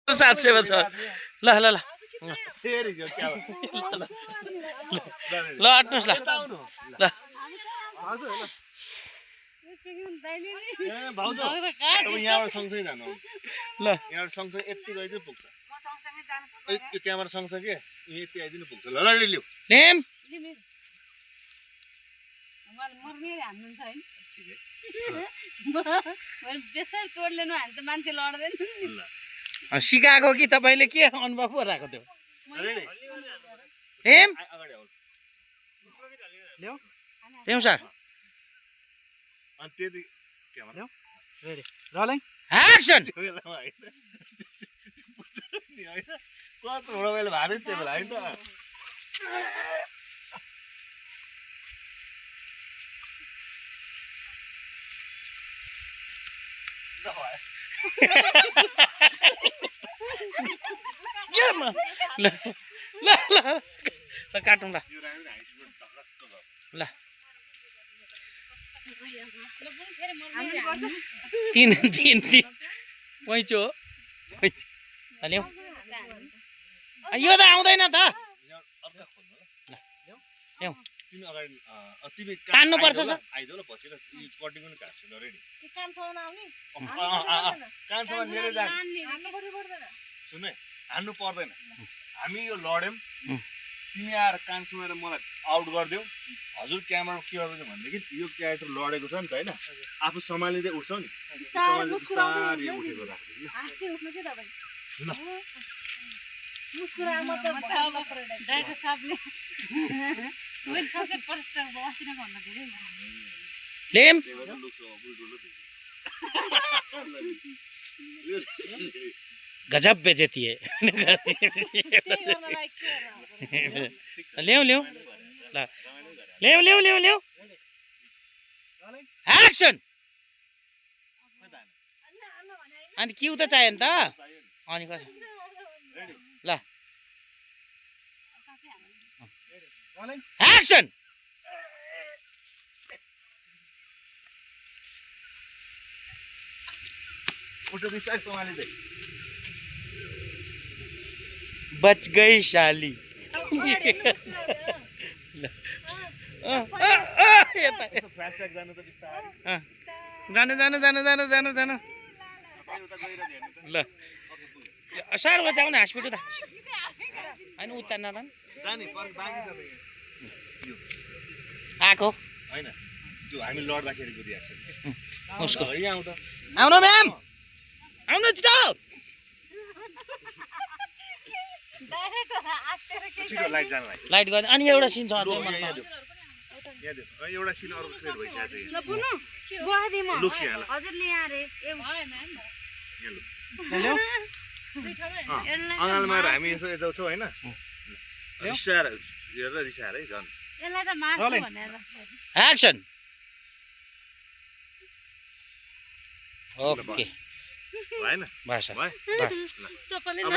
सात सेवा छ ल ल ल ल आट्नुहोस् ल ल यहाँबाट सँगसँगै जानु ल यहाँबाट सँगसँगै यति गइदिनु पुग्छ यो क्यामेरा सँगसँगै यति आइदिनु पुग्छ ल रेडी लिऊ नेम सिकाएको कि तपाईँले के अनुभव पो राखेको थियो नेम ल्याउ सर अनि त्यति क्यामेरा रेडी रोलिङ एक्सन कस्तो रमाइलो भएको थियो त्यो बेला होइन त ल ल ल काटौँ ल ल तीन तीन तीन पैँचो हो पैँचो ल्याउ यो त आउँदैन त ल्याउ तिमी अगाडि तिमी तान्नु पर्छ सर आइदेऊ ल पछि ल कटिङ पनि काट्छु ल रेडी कानसम्म लिएर जा सुन है हान्नु पर्दैन हामी यो लड्यौँ तिमी आएर कान सुनेर मलाई आउट गरिदेऊ हजुर क्यामेरा के गर्नु भनेदेखि यो क्यारेक्टर लडेको छ नि त होइन आफू सम्हालिँदै उठ्छौ नि बिस्तारै उठेको लेम गजब बेइज्जती है ल्याउ ल्याउ ल ल्याउ ल्याउ ल्याउ ल्याउ एक्सन अनि क्यू त चाहियो नि त अनि कसो ल एक्सन उठो बिस्तारै सम्हालिँदै बच गई शाली जानु त बिस्तारै जानु जानु जानु जानु जानु जानु ल सर हो जाऊ न हस्पिटल त होइन उता नदान जाने बाँकी छ आएको होइन त्यो हामी लड्दाखेरिको रियाक्सन उसको यहाँ आउँ त आउनु म्याम आउनु छिटो छिटो लाइट जान लाग्यो लाइट गर्ने अनि एउटा सिन छ अझै मन यहाँ एउटा सिन अर्को क्लियर भइसकेको छ ल पुनु गुवाहाटी म लुक्स यहाँ ल हजुरले यहाँ रे ल्याउ अँगालमा हामी यसो यता छौँ होइन रिसाएर हेरेर रिसाएर है झन् यसलाई त मार्छु भनेर एक्सन ओके भएन बस भयो चप्पलले अब